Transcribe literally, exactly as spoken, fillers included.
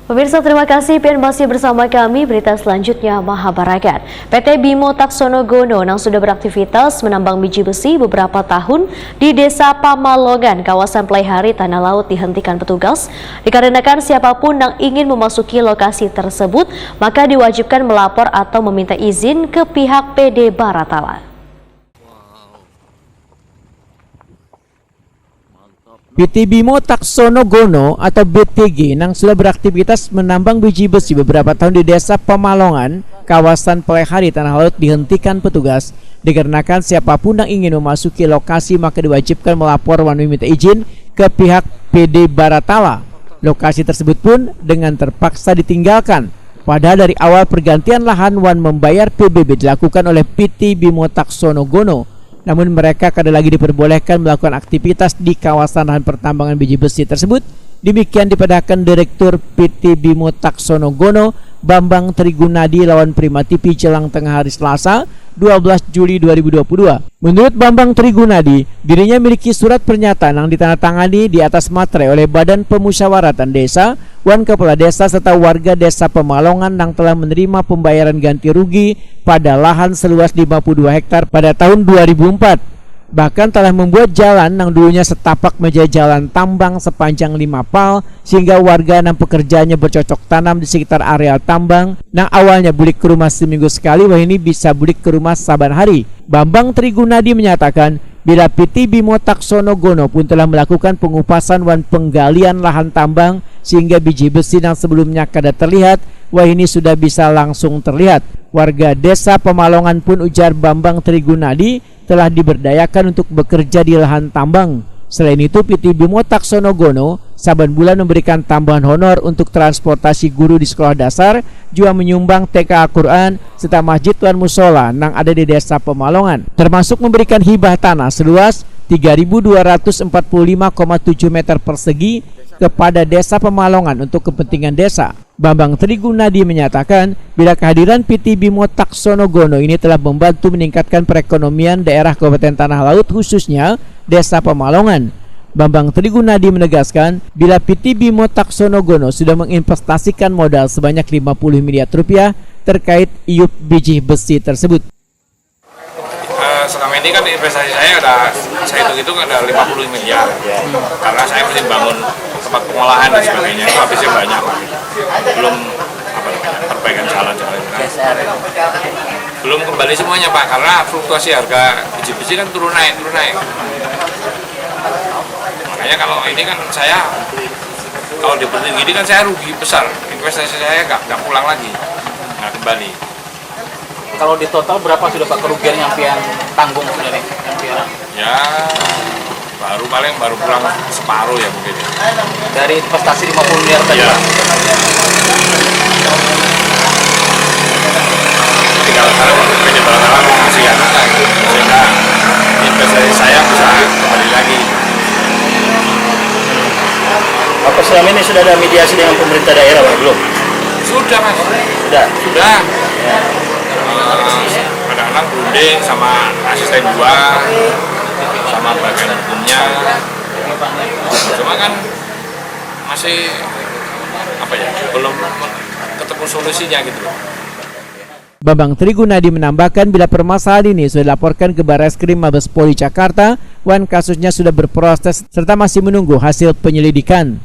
Pemirsa, terima kasih pian masih bersama kami. Berita selanjutnya mahabarakan. P T Bimo Taksono Gono nang sudah beraktivitas menambang biji besi beberapa tahun di Desa Pamalongan, kawasan Pelaihari, Tanah Laut dihentikan petugas dikarenakan siapapun yang ingin memasuki lokasi tersebut maka diwajibkan melapor atau meminta izin ke pihak P D Baratala. P T Bimo Taksono Gono atau B T G nang sudah beraktivitas menambang biji besi beberapa tahun di Desa Pamalongan, kawasan Pelaihari, Tanah Laut dihentikan petugas dikarenakan siapapun yang ingin memasuki lokasi maka diwajibkan melapor wan meminta izin ke pihak P D Baratala. Lokasi tersebut pun dengan terpaksa ditinggalkan. Padahal dari awal pergantian lahan wan membayar P B B dilakukan oleh P T Bimo Taksono Gono, namun mereka kada lagi diperbolehkan melakukan aktivitas di kawasan lahan pertambangan biji besi tersebut. Demikian dipadahkan Direktur P T Bimo Taksono Gono, Bambang Trigunadi lawan Prima T V jelang tengah hari Selasa, dua belas Juli dua ribu dua puluh dua. Menurut Bambang Trigunadi, dirinya miliki surat pernyataan yang ditandatangani di atas materai oleh Badan Pemusyawaratan Desa wan Kepala Desa serta warga Desa Pemalongan yang telah menerima pembayaran ganti rugi pada lahan seluas lima puluh dua hektar pada tahun dua ribu empat. Bahkan telah membuat jalan yang dulunya setapak menjadi jalan tambang sepanjang lima pal, sehingga warga yang pekerjaannya bercocok tanam di sekitar areal tambang, nang awalnya bulik ke rumah seminggu sekali, wahini bisa bulik ke rumah saban hari. Bambang Trigunadi menyatakan, bila P T Bimo Taksono Gono pun telah melakukan pengupasan wan penggalian lahan tambang, sehingga biji besi yang sebelumnya kada terlihat, wahini sudah bisa langsung terlihat. Warga Desa Pemalongan pun, ujar Bambang Trigunadi, telah diberdayakan untuk bekerja di lahan tambang. Selain itu, P T Bimo Taksono Gono saban bulan memberikan tambahan honor untuk transportasi guru di sekolah dasar, jua menyumbang T K A Quran serta masjid wan musola nang ada di Desa Pemalongan, termasuk memberikan hibah tanah seluas tiga ribu dua ratus empat puluh lima koma tujuh meter persegi kepada Desa Pemalongan untuk kepentingan desa. Bambang Trigunadi menyatakan, bila kehadiran P T Bimo Taksono Gono ini telah membantu meningkatkan perekonomian daerah Kabupaten Tanah Laut, khususnya Desa Pemalongan. Bambang Trigunadi menegaskan, bila P T Bimo Taksono Gono sudah menginvestasikan modal sebanyak lima puluh miliar rupiah terkait iup biji besi tersebut. Eh, selama ini kan investasi saya ada, saya hitung-hitung ada lima puluh miliar. Karena saya mesti bangun tempat pengolahan dan sebagainya, itu habisnya banyak, Pak. Belum, apa namanya, perbaikan jalan, jalan. Belum kembali semuanya, Pak, karena fluktuasi harga biji-biji kan turun naik, turun naik. Makanya kalau ini kan saya, kalau diberhenti gini kan saya rugi besar, investasi saya nggak, nggak pulang lagi, nggak kembali. Kalau di total berapa sudah, Pak, kerugian yang pian tanggung sudah nih, yang pian? Ya, baru paling baru pulang separuh ya mungkin ya. Dari investasi lima puluh miliar tadi, Ya. Pak? Tinggal sekarang P D Baratala mau ngasih anu nggak gitu, sehingga investasi saya bisa kembali lagi. Apa selama ini sudah ada mediasi dengan pemerintah daerah, Pak? Belum? Sudah, Mas. Sudah. Sudah. Eh, kadang-kadang berunding sama asisten dua, sama bagian hukumnya. Cuma kan masih, apa ya, belum ketemu solusinya gitu loh. Bambang Trigunadi menambahkan, bila permasalahan ini sudah dilaporkan ke Barreskrim Mabes Polri Jakarta, wan kasusnya sudah berproses serta masih menunggu hasil penyelidikan.